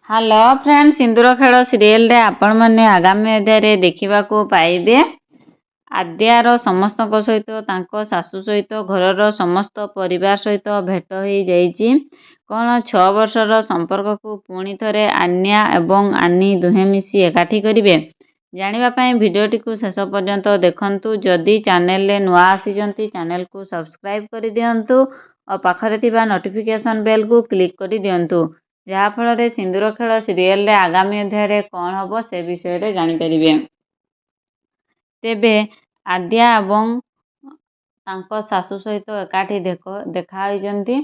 Hello friend, ସିନ୍ଦୁର ଖେଳ ସିରିଏଲରେ ଆପଣମାନେ ଆଗାମୀ ଅଧ୍ୟାୟରେ ଦେଖିବାକୁ ପାଇବେ, ଆଦ୍ୟାର ସମସ୍ତଙ୍କ ସହିତ, ତାଙ୍କ ଶାଶୁ ସହିତ, ଘରର ସମସ୍ତ ପରିବାର ସହିତ ଭେଟ ହୋଇଯାଇଛି। କ'ଣ 6 ବର୍ଷର ସମ୍ପର୍କକୁ ପୁଣି ଥରେ ଆନ୍ୟା ଏବଂ ଆନି ଦୁହେଁ ମିଶି ଏକାଠି କରିବେ? ଜାଣିବା ପାଇଁ ଭିଡ଼ିଓଟିକୁ ଶେଷ ପର୍ଯ୍ୟନ୍ତ ଦେଖନ୍ତୁ। ଯଦି ଚ୍ୟାନେଲରେ ନୂଆ ଆସିଛନ୍ତି, ଚ୍ୟାନେଲକୁ ସବସ୍କ୍ରାଇବ୍ କରିଦିଅନ୍ତୁ ଓ ପାଖରେ ଥିବା ନୋଟିଫିକେସନ୍ ବେଲ୍କୁ କ୍ଲିକ୍ କରିଦିଅନ୍ତୁ, ଯାହାଫଳରେ ସିନ୍ଦୁର ଖେଳ ସିରିଏଲରେ ଆଗାମୀ ଅଧ୍ୟାୟରେ କ'ଣ ହେବ, ସେ ବିଷୟରେ ଜାଣିପାରିବେ। ତେବେ ଆଦ୍ୟା ଏବଂ ତାଙ୍କ ଶାଶୁ ସହିତ ଏକାଠି ଦେଖା ହୋଇଛନ୍ତି।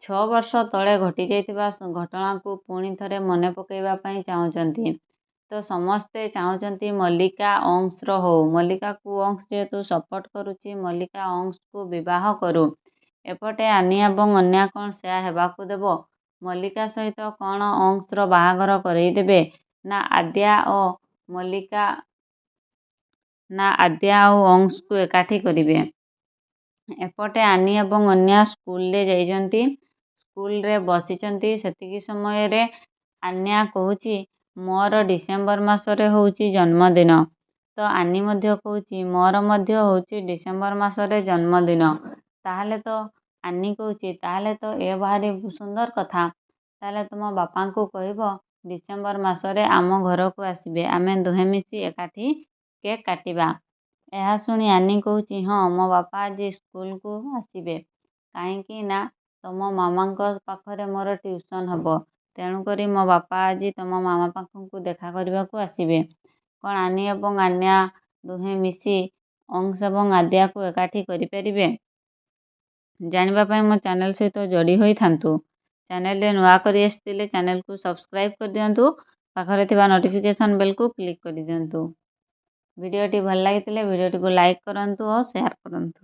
6 ବର୍ଷ ତଳେ ଘଟିଯାଇଥିବା ଘଟଣାକୁ ପୁଣି ଥରେ ମନେ ପକାଇବା ପାଇଁ ଚାହୁଁଛନ୍ତି। ତ ସମସ୍ତେ ଚାହୁଁଛନ୍ତି ମଲ୍ଲିକା ଅଂଶର ହଉ। ମଲ୍ଲିକାକୁ ଅଂଶ ଯେହେତୁ ସପୋର୍ଟ କରୁଛି, ମଲ୍ଲିକା ଅଂଶକୁ ବିବାହ କରୁ। ଏପଟେ ଆନି ଏବଂ ଅନ୍ୟା କ'ଣ ସେୟା ହେବାକୁ ଦେବ? ମଲ୍ଲିକା ସହିତ କ'ଣ ଅଂଶର ବାହାଘର କରେଇଦେବେ ନା ଆଦ୍ୟା ଓ ମଲ୍ଲିକା ନା ଆଦ୍ୟା ଆଉ ଅଂଶକୁ ଏକାଠି କରିବେ? ଏପଟେ ଆନି ଏବଂ ଅନ୍ୟା ସ୍କୁଲରେ ଯାଇଛନ୍ତି। ସ୍କୁଲରେ ବସିଛନ୍ତି। ସେତିକି ସମୟରେ ଆନ୍ୟା କହୁଛି, "ମୋର ଡିସେମ୍ବର ମାସରେ ହେଉଛି ଜନ୍ମଦିନ।" ତ ଆନି ମଧ୍ୟ କହୁଛି, "ମୋର ମଧ୍ୟ ହେଉଛି ଡିସେମ୍ବର ମାସରେ ଜନ୍ମଦିନ।" ତାହେଲେ ତ ଆନି କହୁଛି, "ତାହେଲେ ତ ଏ ଭାରି ସୁନ୍ଦର କଥା। ତାହେଲେ ତୁମ ବାପାଙ୍କୁ କହିବ, ଡିସେମ୍ବର ମାସରେ ଆମ ଘରକୁ ଆସିବେ। ଆମେ ଦୁହେଁ ମିଶି ଏକାଠି କେକ୍ କାଟିବା।" ଏହା ଶୁଣି ଆନି କହୁଛି, "ହଁ, ମୋ ବାପା ଆଜି ସ୍କୁଲକୁ ଆସିବେ। କାହିଁକି ନା ତୁମ ମାମାଙ୍କ ପାଖରେ ମୋର ଟ୍ୟୁସନ୍ ହେବ। ତେଣୁକରି ମୋ ବାପା ଆଜି ତୁମ ମାମା ପାଖକୁ ଦେଖା କରିବାକୁ ଆସିବେ।" କ'ଣ ଆନି ଏବଂ ଆନ୍ୟା ଦୁହେଁ ମିଶି ଅଂଶ ଏବଂ ଆଦ୍ୟାକୁ ଏକାଠି କରିପାରିବେ? ଜାଣିବା ପାଇଁ ମୋ ଚ୍ୟାନେଲ୍ ସହିତ ଯୋଡ଼ି ହୋଇଥାନ୍ତୁ। ଚ୍ୟାନେଲରେ ନୂଆ କରି ଆସିଥିଲେ ଚ୍ୟାନେଲକୁ ସବସ୍କ୍ରାଇବ୍ କରିଦିଅନ୍ତୁ, ପାଖରେ ଥିବା ନୋଟିଫିକେସନ୍ ବେଲ୍କୁ କ୍ଲିକ୍ କରିଦିଅନ୍ତୁ। ଭିଡ଼ିଓଟି ଭଲ ଲାଗିଥିଲେ ଭିଡ଼ିଓଟିକୁ ଲାଇକ୍ କରନ୍ତୁ ଓ ସେୟାର କରନ୍ତୁ।